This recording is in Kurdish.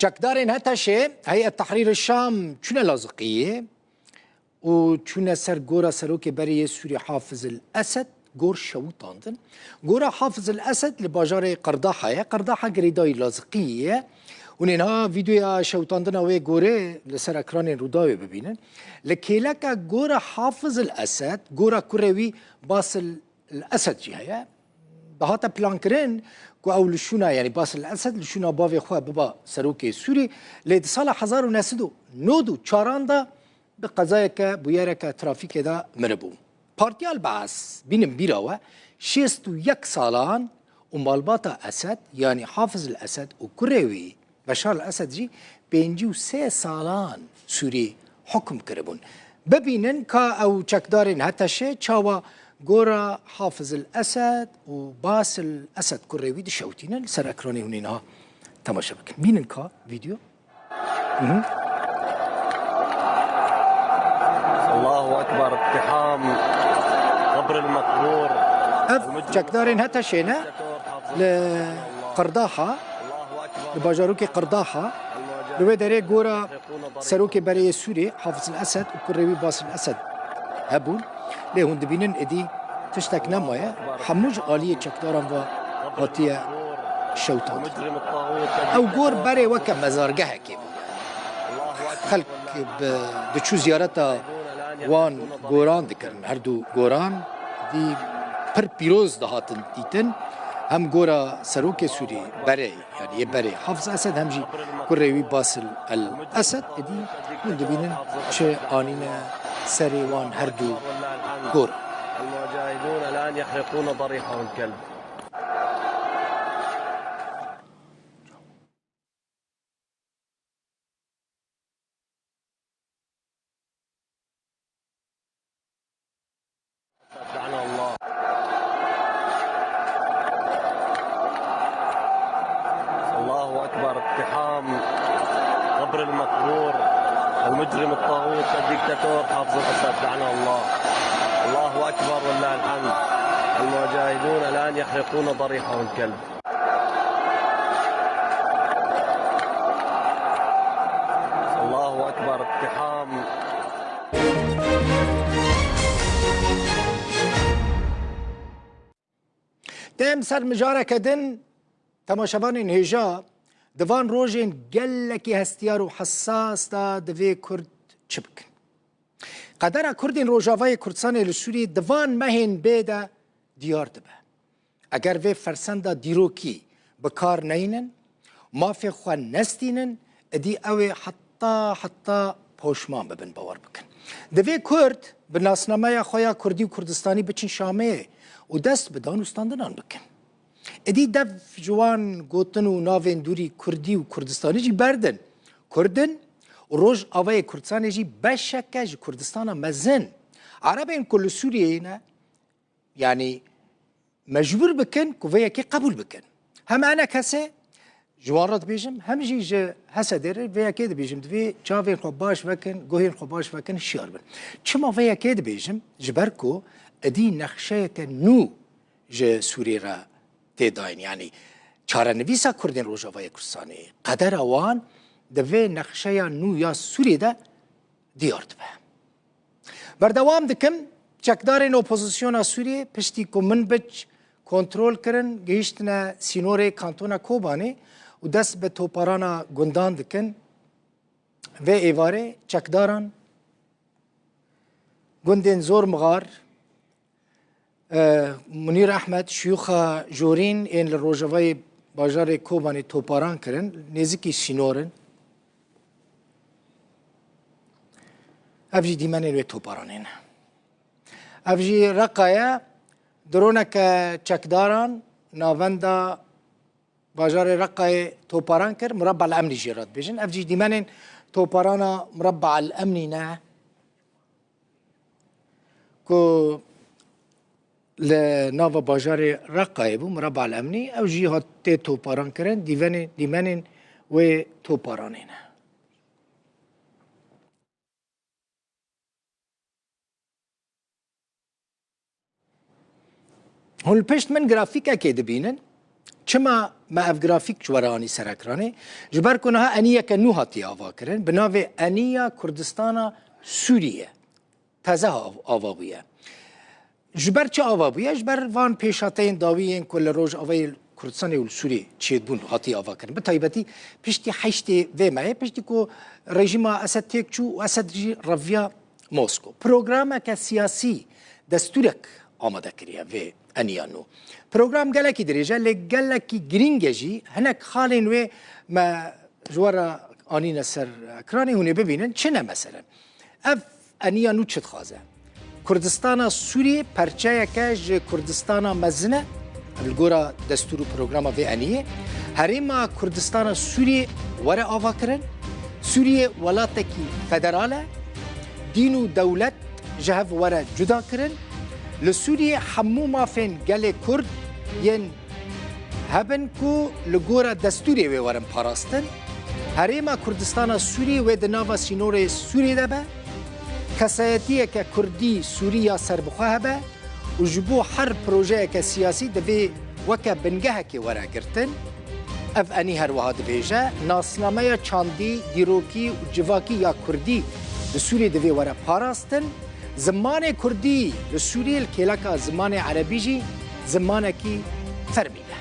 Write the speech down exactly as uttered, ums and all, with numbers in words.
Çekdarên HTŞê, Heyet Tehrîr Şam, çûne Laziqiyê û çûne ser gora serokê berê yê Sûrî Hafiz el Esed, gor şewitandin. Gora Hafiz el Esed li bajarê Qerdaha ye. Qerdaha girêdayî Laziqiyê ye. Hûn ê niha vîdeoya şewitandina wê gorê li ser ekranên Rûdawê bibînin. Li kêleka gora Hafiz el Esed, gora kurê wî Basil el Esed jî heye. Dihate plankirin ku ew li şûna, yanî Basil el Esed li şûna bavê xwe biba serokê Sûrî, lê di sala hezar û neh sed û nod û çaran de bi qezayeke, bûyereke trafîkê de miribû. Partiya El Baas, bînin bîra we, şêst û yek salan û malbata Esed, yanî Hafiz el Esed û kurê wî Beşar el Esed jî pêncî û sê salan Sûrî hukm kiribûn. Bibînin ka ew çekdarên HTŞê çawa gora Hafiz el Esed û Basil Esed kurê wî dişewtînin, li ser ekranê hûn ê niha temaşe bikin. Bînin ka vîdeo. Mhm. الله أكبر، اقتحام قبر المقبور. Ev çekdarên HTŞê ne, li Qerdaha, li bajarokê Qerdaha, li wê derê gora serokê berê yê Sûrê, Hafiz el Esed û kurê wî Basil Esed hebûn. Lê hûn dibînin êdî tiştek nemaye, hemû ji aliyê çekdaran ve hatiye şewitandin. Ew gor berê weke mezargehekê bû. Xelk bi, diçû ziyareta wan goran dikirin. Her du goran dî pir pîroz dihatin dîtin. Hem gora serokê Sûrî berê, yanî yê berê Hafiz Esed, hem jî kurê wî Basil El Esed. Êdî hûn dibînin çi anîne serê wan her du gor. المجاهدون الآن يحرقون ضريحهم الكلب. لعن الله. الله أكبر، اقتحام قبر المقبور، المجرم الطاغوت الدكتاتور حافظ الأسد، لعنه الله. الله أكبر ولله الحمد. المجاهدون الآن يحرقون ضريحهم الكلب. الله أكبر، اقتحام. Dem ser mijareke din, temaşevanên hêja, di van rojên gelekî hestiyar û hesas de divê Kurd çi bikin? Qedera Kurdên Rojavayê Kurdistanê li Sûriyê di van mehên bê de diyar dibe. Eger vê fersenda dîrokî bi kar neynin, mafê xwe nestînin, êdî ew ê heta heta poşman bibin, bawer bikin. Divê Kurd bi nasnameya xwe ya Kurdî û Kurdistanî biçin Şamê û dest bi danûstandinan bikin. Êdî dev ji wan gotin û navên dûrî Kurdî û Kurdistanî jî berdin. Kurd in û Rojavayê Kurdistanê jî beşeke ji Kurdistana mezin. Erebên ku li Sûriyeyê ne, yanî mecbûr bikin ku vê yekê qebûl bikin. Hem enekesê ji wan re dibêjim, hem jî ji HSD'ê re vê yekê dibêjim, divê çavên xwe baş vekin, guhên xwe baş vekin, hişyar bin. Çima vê yekê dibêjim? Ji ber ku êdî nexşeyeke nû ji Sûriyê re tê dayîn. Yanî çarenivîsa Kurdên Rojavayê Kurdistanê, qedera wan di vê nexşeya nû ya Sûriyê de diyar dibe. Berdewam dikim, çekdarên opozisyona Sûriyê piştî ku Minbic kontrol kirin, gihîştine sînorê kantona Kobanê û dest bi toparana gundan dikin. Vê êvarê çekdaran gundên Zormixar, e, Munîr Ehmed, Şiyûxa Jorîn ên li rojavayê bajarê Kobanê toparan kirin, nêzikî sînor in. Ev jî dîmenên wê toparanê ne. Ev jî Reqa ye, droneke çekdaran navenda bajarê Reqayê toparan kir, Murabba El Emnî jê re dibêjin. Ev jî dîmenên toparana Murabba El Emnî ne ku li nava bajarê Reqayê bû, Murabba El Emnî. Ew jî hat tê toparan kirin, dîvenê-, dîmenên wê toparanê ne. Hûn li pişt min grafîkekê dibînin. Çima me ev grafîk ji we re anî ser ekranê? Ji ber ku niha eniyeke nû hatiye avakirin, bi navê Eniya Kurdistana Sûriyê teze av-, ava bûye. Ji ber çi ava bûye? Ji ber van pêşhateyên dawî yên ku li Rojavayê Kurdistanê û li Sûriyê çêdibûn hatiye avakirin. Bi taybetî piştî heştê vê mehê, piştî ku rejîma Esed têk çû û Esed jî reviya Mosko. Programeke siyasî, destûrek amade kiriye vê eniya nû. Program gelekî dirêj e, lê gelekî girîng e jî. Hinek xalên wê me ji we re anîne ser ekranê, hûn ê bibînin. Çi ne meselen? Ev eniya nû çi dixwaze? Kurdistana Sûriyê perçeyeke ji Kurdistana mezin e. Li gora destûr û programa vê eniyê, Herêma Kurdistana Sûriyê were avakirin. Sûriye welatekî federal e. Dîn û dewlet ji hev were cuda kirin. Li Sûriyê hemû mafên gelê Kurd yên hebin ku li gora destûrê wê werin parastin. Herêma Kurdistana Sûriyê wê di nava sînorê Sûriyê de be. Kesayetiyeke Kurdî Sûrî ya serbixwe hebe û ji bo her projeyeke siyasî divê weke bingehekê were girtin. Ev enî her wiha dibêje, nasnameya çandî, dîrokî û civakî ya Kurdî li Sûriyê divê were parastin. Zimanê Kurdî li Sûriyê li kêleka zimanê Erebî jî zimanekî fermî be.